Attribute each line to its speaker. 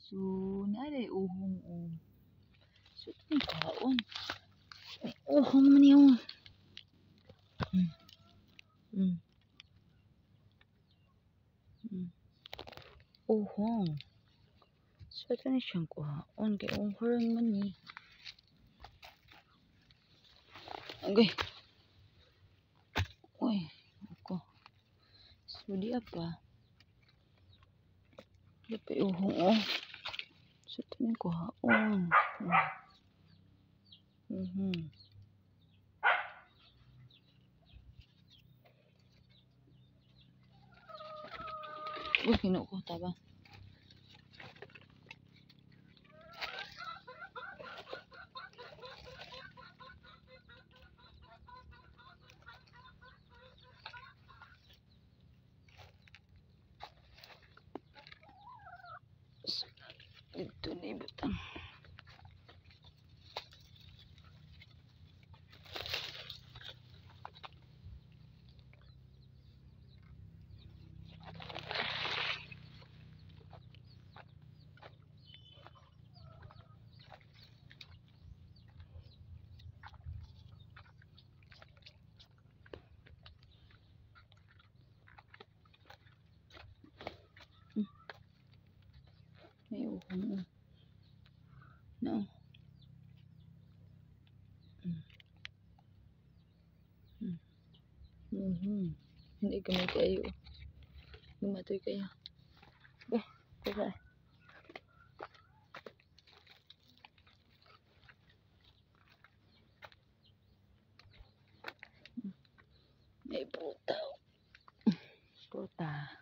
Speaker 1: So, naa uhong oh. So, ito yung kaon. May uhong man niyo. Uhong. So, ito na siyang kuhaon. Kay uhong man ni. Okay. Uy. Ako. So, di pa. Di pa uhong oh. So, ito na yung kuhaon. Uy, kinuha ko taba. So, dito na ibutang. May uhong. No. Hindi gamay kayo. Gumatoy kayo. Bah, tara. May puta. Puta.